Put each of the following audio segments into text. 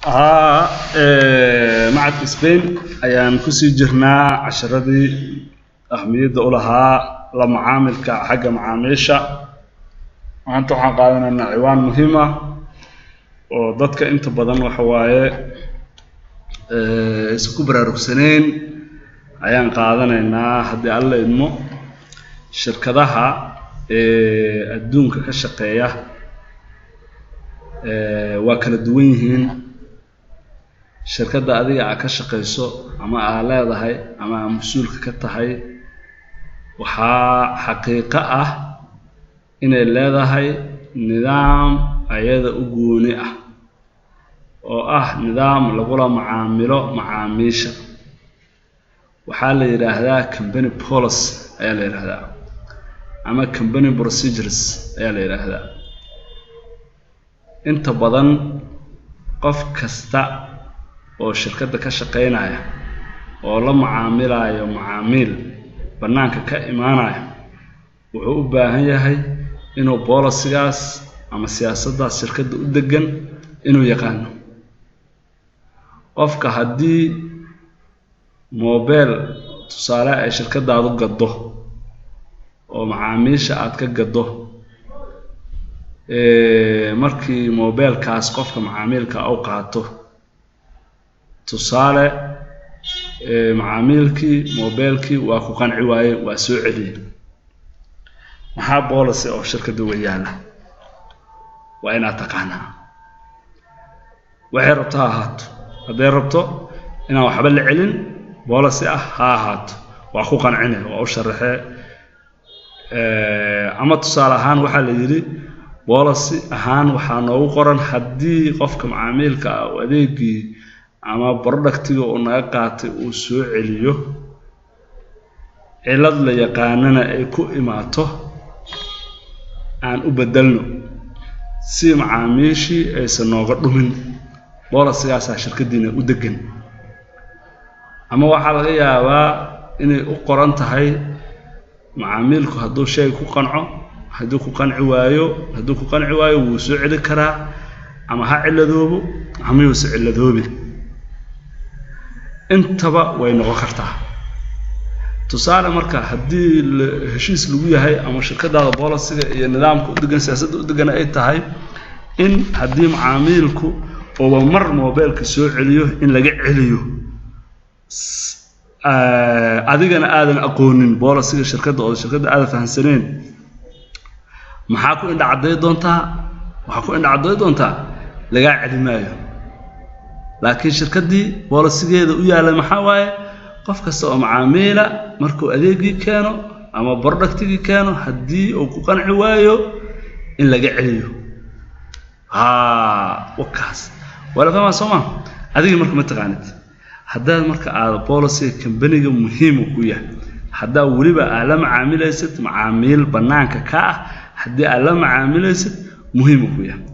Haa, macadka Spain ayaan kusii jirnaa casharadii ahmiyadda u lahaa la macaamilka xagga macaamiisha. Maanta waxaan qaadanaynaa ciwaan muhiim ah oo dadka inta badan waxa waaye aysan ku baraarugsaneyn ayaan qaadanaynaa haddii Alla idmo. Shirkadaha adduunka ka shaqeeya waa kala duwan yihiin. Shirkadda adiga aad ka shaqeyso ama aad leedahay ama aad mas-uulka ka tahay, waxaa xaqiiqo ah inay leedahay nidaam ayada u gooni ah oo ah nidaam lagula macaamilo macaamiisha. Waxaa la yidhaahdaa company policy ayaa la yidhaahdaa ama company procedures ayaa la yidhaahdaa. Inta badan qof kasta oo shirkadda ka shaqeynaya oo la macaamilayo macaamiil bannaanka ka imaanaya wuxuu u baahan yahay inuu policy-gaas ama siyaasaddaas shirkadda u degan inuu yaqaano. Qofka haddii mobile tusaale ay shirkadaadu gaddo oo macaamiisha aad ka gaddo, markii mobile-kaas qofka macaamiilka u qaato, tusaale macaamiilkii mobile-kii waa ku qanci waaye, waa soo celiyey, maxaa policy oo shirkadda uga yaalla? Waa inaad taqaanaa. Waxay rabto ha ahaato, hadday rabto inaan waxba la celin policy ah ha ahaato, waa ku qancine, waa u sharaxee. Ama tusaale ahaan waxaa la yidhi policy ahaan waxaa noogu qoran haddii qofka macaamiilka ah uu adeegii ama product-iga uu naga qaatay uu soo celiyo, cillad la yaqaanana ay ku imaato, aan u beddelno si macaamiishii aysan nooga dhumin. Policy-gaasaa shirkaddiina u degan. Ama waxaa laga yaabaa inay u qoran tahay macaamiilku hadduu shay ku qanco, hadduu ku qanci waayo, hadduu ku qanci waayo wuu soo celi karaa, ama ha cilladoobo ama yuusa cilladoobin, intaba way noqon kartaa. Tusaale marka haddii heshiis lagu yahay ama shirkadaada policy-ga iyo nidaamka u degan, siyaasadda u degan ay tahay in haddii macaamiilku uuba mar mobile-ka soo celiyo in laga celiyo, adigana aadan aqoonin policy-ga shirkadda oo shirkadda aadan fahamsaneyn, maxaa ku indha cadday doontaa? Waxaa ku indha cadday doontaa lagaa celi maayo. Laakiin shirkaddii policy-geeda u yaalla maxaa waaye? Qof kasta oo macaamiila markuu adeegii keeno ama product-igii keeno, haddii uu ku qanci waayo in laga celiyo. Haa, wakaas waa la fahmaa, soo ma? Adigii marka ma taqaanid. Haddaad marka aada policy-ga company-ga muhiim ku yahay, haddaa weliba aad la macaamilaysid macaamiil bannaanka ka ah, haddii aad la macaamilaysid muhiim ku yahay.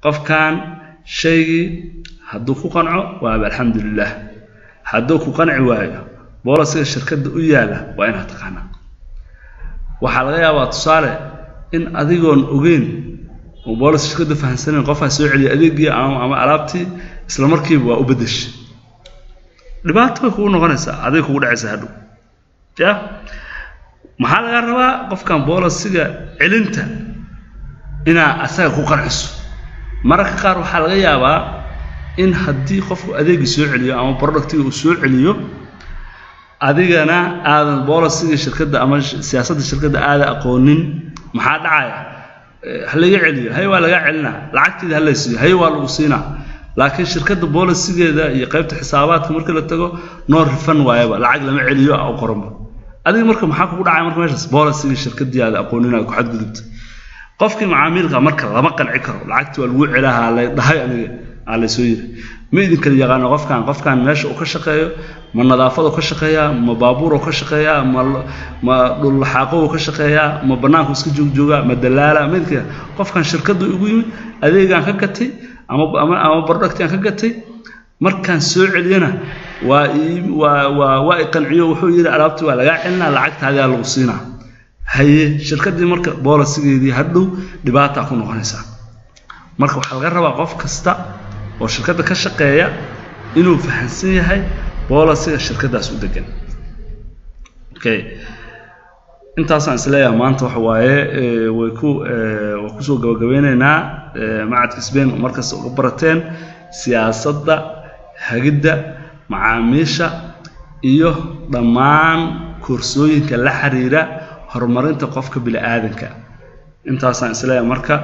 Qofkan shaygii hadduu ku qanco waaba alxamdulilah, hadduu ku qanci waayo policy-ga shirkadda u yaalla waa inaad taqaanaa. Waxaa laga yaabaa tusaale in adigoon ogeyn oo policy shirkadda fahamsanayn qofaa soo celiya adeegii ama alaabtii, isla markiiba waa u beddeshay. Dhibaato way kugu noqonaysaa, aday kugu dhacaysaa hadhow. Ya maxaa laga rabaa? Qofkan policy-ga celinta inaa asaga ku qanciso. Mararka qaar waxaa laga yaabaa in haddii qofku adeegii soo celiyo ama product-iga uu soo celiyo, adigana aadan policy-ga shirkadda ama siyaasadda shirkadda aada aqoonin, maxaa dhacaya? Ha laga celiyo, hay waa lagaa celinaa, lacagteeda ha la siiyo, hay waa lagu siinaa. Laakiin shirkadda policy-geeda iyo qaybta xisaabaadka markii la tago, no refund waayaba, lacag lama celiyo a u qoranba. Adiga marka maxaa kugu dhacaya marka meeshaas? Policy-ga shirkaddii aada aqoonin aad ku xadgudubta. Qofkii macaamiilka marka lama qanci karo, lacagtii waa lagu celahaa lay dhahay, aniga aa la soo yiri. Ma idin kala yaqaano qofkan meesha uu ka shaqeeyo, ma nadaafad uu ka shaqeeyaa, ma baabuur uu ka shaqeeyaa, ma dhulxaaqo uu ka shaqeeyaa, ma bannaanku iska joogjoogaa, ma dalaala, ma idinka. Qofkan shirkaddu igu yimid, adeegaan ka gatay ama product-igaan ka gatay, markaan soo celiyana waa waa waa waa i qanciyo, wuxuu yidhi alaabtii waa lagaa celinaa, lacagtaadaa lagu siinaa. Haye, shirkaddii marka policy-geedii hadhow dhibaataa ku noqonaysaa. Marka waxaa laga rabaa qof kasta oo shirkadda ka shaqeeya inuu fahansan yahay policyga shirkaddaas u degan. Okay, intaasaan isleeyahay maanta waxa waaye way ku waa kusoo gabagabeyneynaa. Macadka Spain oo markasta uga barateen siyaasadda hagidda macaamiisha iyo dhammaan koorsooyinka la xiriira horumarinta qofka bini'aadanka. Intaasaan isleeyahay. Marka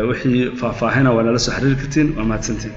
wixii faahfaahina waa nala soo xiriiri kartiin. Waa mahadsantiin.